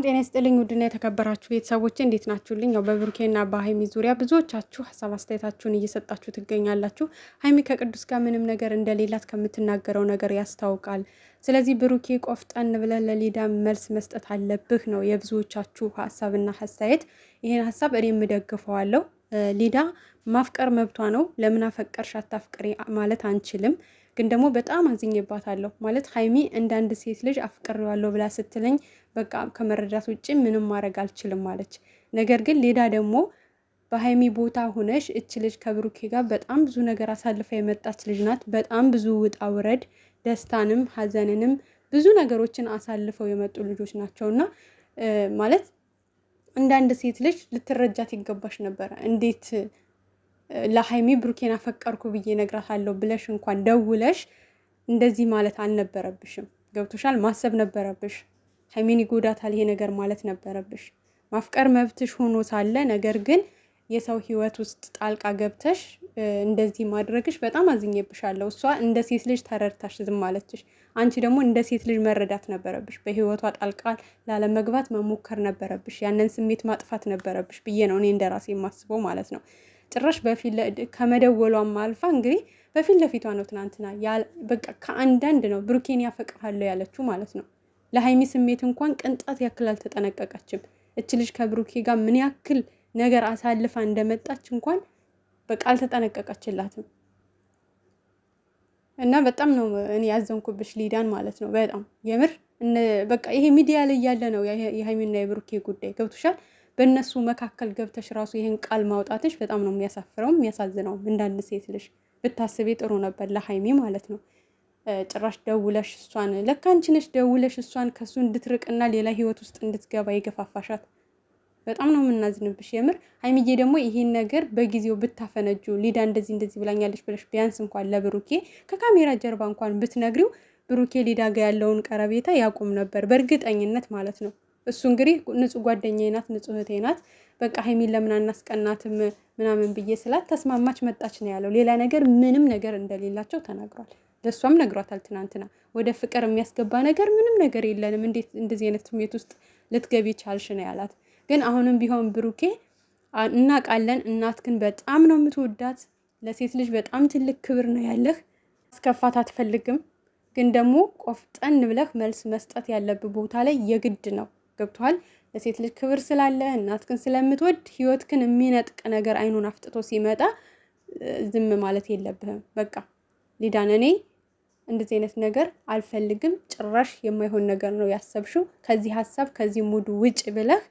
ጤና ይስጥልኝ ውድና የተከበራችሁ ቤተሰቦች እንዴት ናችሁልኝ? ያው በብሩኬና በሀይሚ ዙሪያ ብዙዎቻችሁ ሀሳብ አስተያየታችሁን እየሰጣችሁ ትገኛላችሁ። ሀይሚ ከቅዱስ ጋር ምንም ነገር እንደሌላት ከምትናገረው ነገር ያስታውቃል። ስለዚህ ብሩኬ ቆፍጠን ብለህ ለሊዳ መልስ መስጠት አለብህ ነው የብዙዎቻችሁ ሀሳብና አስተያየት። ይሄን ሀሳብ እኔም እደግፈዋለሁ። ሊዳ ማፍቀር መብቷ ነው። ለምን አፈቀርሽ አታፍቅሪ ማለት አንችልም። ግን ደግሞ በጣም አዝኜባታለሁ። ማለት ሀይሚ እንደ አንድ ሴት ልጅ አፍቅሬዋለሁ ብላ ስትለኝ በቃ ከመረዳት ውጭ ምንም ማድረግ አልችልም አለች። ነገር ግን ሌዳ ደግሞ በሀይሚ ቦታ ሆነሽ እች ልጅ ከብሩኬ ጋር በጣም ብዙ ነገር አሳልፋ የመጣች ልጅ ናት። በጣም ብዙ ውጣ ውረድ፣ ደስታንም ሀዘንንም ብዙ ነገሮችን አሳልፈው የመጡ ልጆች ናቸውና ማለት እንደ አንድ ሴት ልጅ ልትረጃት ይገባሽ ነበረ። እንዴት ለሀይሚ ብሩኬን አፈቀርኩ ብዬ እነግራታለሁ ብለሽ እንኳን ደውለሽ እንደዚህ ማለት አልነበረብሽም። ገብቶሻል? ማሰብ ነበረብሽ። ሀይሚን ይጎዳታል ይሄ ነገር ማለት ነበረብሽ። ማፍቀር መብትሽ ሆኖ ሳለ ነገር ግን የሰው ህይወት ውስጥ ጣልቃ ገብተሽ እንደዚህ ማድረግሽ በጣም አዝኜብሻለሁ። እሷ እንደ ሴት ልጅ ተረድታሽ ዝም አለችሽ። አንቺ ደግሞ እንደ ሴት ልጅ መረዳት ነበረብሽ። በህይወቷ ጣልቃ ላለመግባት መሞከር ነበረብሽ። ያንን ስሜት ማጥፋት ነበረብሽ ብዬ ነው እኔ እንደ ራሴ የማስበው ማለት ነው። ጭራሽ በፊት ከመደወሏም አልፋ እንግዲህ በፊት ለፊቷ ነው ትናንትና በቃ ከአንዳንድ ነው ብሩኬን ያፈቅርሃለሁ ያለችው ማለት ነው። ለሀይሚ ስሜት እንኳን ቅንጣት ያክል አልተጠነቀቀችም። እች ልጅ ከብሩኬ ጋር ምን ያክል ነገር አሳልፋ እንደመጣች እንኳን በቃ አልተጠነቀቀችላትም። እና በጣም ነው እኔ ያዘንኩብሽ ሊዳን ማለት ነው። በጣም የምር በቃ ይሄ ሚዲያ ላይ ያለ ነው የሀይሚና የብሩኬ ጉዳይ ገብቶሻል። በእነሱ መካከል ገብተሽ ራሱ ይህን ቃል ማውጣትሽ በጣም ነው የሚያሳፍረውም የሚያሳዝነውም። እንዳንድ ሴት ልጅ ብታስቤ ጥሩ ነበር ለሀይሚ ማለት ነው። ጭራሽ ደውለሽ እሷን ለካ አንቺ ነሽ ደውለሽ እሷን ከሱ እንድትርቅና ሌላ ህይወት ውስጥ እንድትገባ የገፋፋሻት። በጣም ነው የምናዝንብሽ የምር ሀይሚዬ። ደግሞ ይሄን ነገር በጊዜው ብታፈነጁ ሊዳ እንደዚህ እንደዚህ ብላኛለች ብለሽ ቢያንስ እንኳን ለብሩኬ ከካሜራ ጀርባ እንኳን ብትነግሪው ብሩኬ ሊዳ ጋ ያለውን ቀረቤታ ያቆም ነበር በእርግጠኝነት ማለት ነው። እሱ እንግዲህ ንጹህ ጓደኛዬ ናት፣ ንጹህ እህቴ ናት፣ በቃ ሀይሚን ለምን አናስቀናትም ምናምን ብዬ ስላት ተስማማች፣ መጣች ነው ያለው። ሌላ ነገር ምንም ነገር እንደሌላቸው ተናግሯል። ለእሷም ነግሯታል ትናንትና። ወደ ፍቅር የሚያስገባ ነገር ምንም ነገር የለንም፣ እንዴት እንደዚህ አይነት ስሜት ውስጥ ልትገቢ ቻልሽ ነው ያላት። ግን አሁንም ቢሆን ብሩኬ እናውቃለን፣ እናትክን በጣም ነው የምትወዳት። ለሴት ልጅ በጣም ትልቅ ክብር ነው ያለህ። አስከፋት አትፈልግም። ግን ደግሞ ቆፍጠን ብለህ መልስ መስጠት ያለብህ ቦታ ላይ የግድ ነው። ገብቷል። ለሴት ልጅ ክብር ስላለ እናትክን ስለምትወድ ህይወትክን የሚነጥቅ ነገር አይኑን አፍጥቶ ሲመጣ ዝም ማለት የለብህም። በቃ ሊዳን እኔ እንደዚህ አይነት ነገር አልፈልግም፣ ጭራሽ የማይሆን ነገር ነው ያሰብሽው፣ ከዚህ ሀሳብ ከዚህ mood ውጭ ብለህ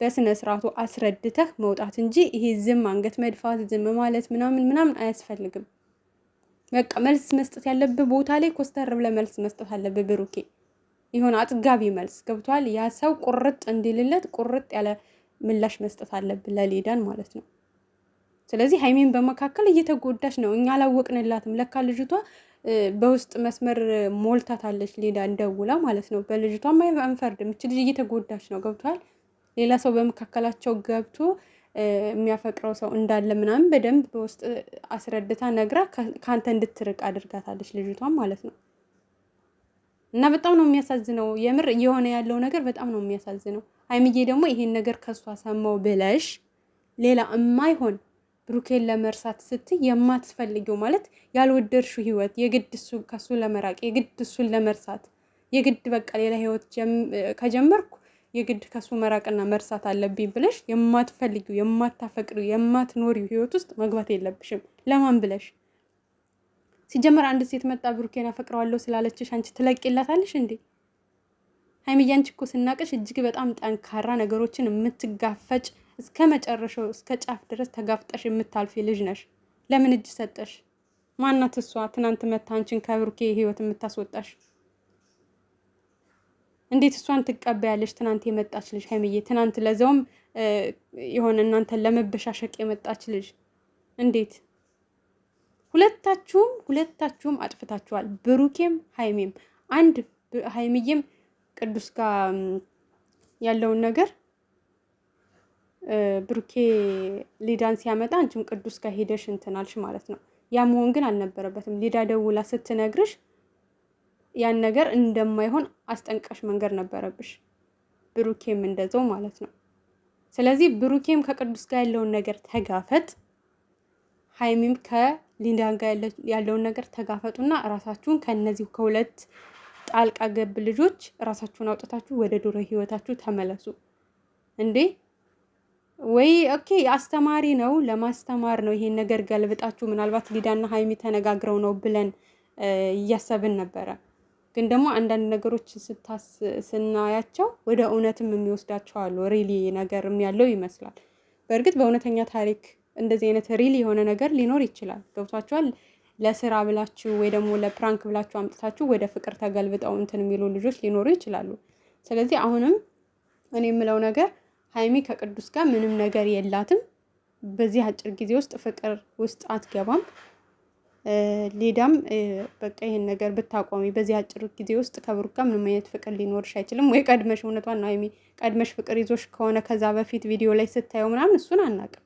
በስነ ስርዓቱ አስረድተህ መውጣት እንጂ ይሄ ዝም አንገት መድፋት ዝም ማለት ምናምን ምናምን አያስፈልግም። በቃ መልስ መስጠት ያለብህ ቦታ ላይ ኮስተር ብለህ መልስ መስጠት አለብህ ብሩኬ። የሆነ አጥጋቢ መልስ ገብቷል። ያ ሰው ቁርጥ እንዲልለት ቁርጥ ያለ ምላሽ መስጠት አለብን ለሊዳን ማለት ነው። ስለዚህ ሀይሜን በመካከል እየተጎዳች ነው። እኛ አላወቅንላትም። ለካ ልጅቷ በውስጥ መስመር ሞልታታለች፣ ሊዳ እንደውላ ማለት ነው። በልጅቷ አንፈርድም። እች ልጅ እየተጎዳች ነው። ገብቷል። ሌላ ሰው በመካከላቸው ገብቶ የሚያፈቅረው ሰው እንዳለ ምናምን በደንብ በውስጥ አስረድታ ነግራ ከአንተ እንድትርቅ አድርጋታለች ልጅቷን ማለት ነው። እና በጣም ነው የሚያሳዝነው። የምር እየሆነ ያለው ነገር በጣም ነው የሚያሳዝነው። ሀይሚዬ ደግሞ ይሄን ነገር ከሷ ሰማው ብለሽ ሌላ እማይሆን ብሩኬን ለመርሳት ስትይ የማትፈልጊው ማለት ያልወደድሽው ህይወት የግድ እሱ ከሱ ለመራቅ የግድ እሱን ለመርሳት የግድ በቃ ሌላ ህይወት ከጀመርኩ የግድ ከሱ መራቅና መርሳት አለብኝ ብለሽ የማትፈልጊው የማታፈቅሪው የማትኖሪው ህይወት ውስጥ መግባት የለብሽም። ለማን ብለሽ ሲጀመር አንድ ሴት መጣ ብሩኬን አፈቅረዋለሁ ስላለችሽ አንቺ ትለቂላታለሽ እንዴ? ሀይሚዬ አንቺ እኮ ስናቅሽ እጅግ በጣም ጠንካራ ነገሮችን የምትጋፈጭ እስከ መጨረሻው እስከ ጫፍ ድረስ ተጋፍጠሽ የምታልፊ ልጅ ነሽ። ለምን እጅ ሰጠሽ? ማናት እሷ ትናንት መታ አንቺን ከብሩኬ ህይወት የምታስወጣሽ? እንዴት እሷን ትቀበያለሽ? ትናንት የመጣች ልጅ ሀይሚዬ፣ ትናንት ለዛውም የሆነ እናንተን ለመበሻሸቅ የመጣች ልጅ እንዴት ሁለታችሁም ሁለታችሁም አጥፍታችኋል። ብሩኬም ሀይሜም አንድ ሀይሚዬም ቅዱስ ጋር ያለውን ነገር ብሩኬ ሊዳን ሲያመጣ አንቺም ቅዱስ ጋር ሄደሽ እንትን አልሽ ማለት ነው። ያ መሆን ግን አልነበረበትም። ሊዳ ደውላ ስትነግርሽ ያን ነገር እንደማይሆን አስጠንቀሽ መንገር ነበረብሽ። ብሩኬም እንደዛው ማለት ነው። ስለዚህ ብሩኬም ከቅዱስ ጋር ያለውን ነገር ተጋፈጥ፣ ሀይሚም ከሊንዳን ጋር ያለውን ነገር ተጋፈጡና ራሳችሁን ከነዚህ ከሁለት ጣልቃ ገብ ልጆች ራሳችሁን አውጥታችሁ ወደ ድሮ ህይወታችሁ ተመለሱ። እንዴ ወይ okay፣ አስተማሪ ነው፣ ለማስተማር ነው። ይሄን ነገር ገልብጣችሁ ምናልባት ሊዳና ሀይሚ ተነጋግረው ነው ብለን እያሰብን ነበረ። ግን ደግሞ አንዳንድ ነገሮች ስናያቸው ወደ እውነትም የሚወስዳቸው አሉ። really ነገርም ያለው ይመስላል። በእርግጥ በእውነተኛ ታሪክ እንደዚህ አይነት real የሆነ ነገር ሊኖር ይችላል። ገብቷችኋል? ለስራ ብላችሁ ወይ ደግሞ ለ prank ብላችሁ አምጥታችሁ ወደ ፍቅር ተገልብጠው እንትን የሚሉ ልጆች ሊኖሩ ይችላሉ። ስለዚህ አሁንም እኔ የምለው ነገር ሀይሚ ከቅዱስ ጋር ምንም ነገር የላትም። በዚህ አጭር ጊዜ ውስጥ ፍቅር ውስጥ አትገባም። ሌዳም በቃ ይሄን ነገር ብታቆሚ በዚህ አጭር ጊዜ ውስጥ ከብሩክ ጋር ምንም አይነት ፍቅር ሊኖርሽ አይችልም። ወይ ቀድመሽ እውነቷን ነው ሀይሚ ቀድመሽ ፍቅር ይዞሽ ከሆነ ከዛ በፊት ቪዲዮ ላይ ስታየው ምናምን እሱን አናውቅም።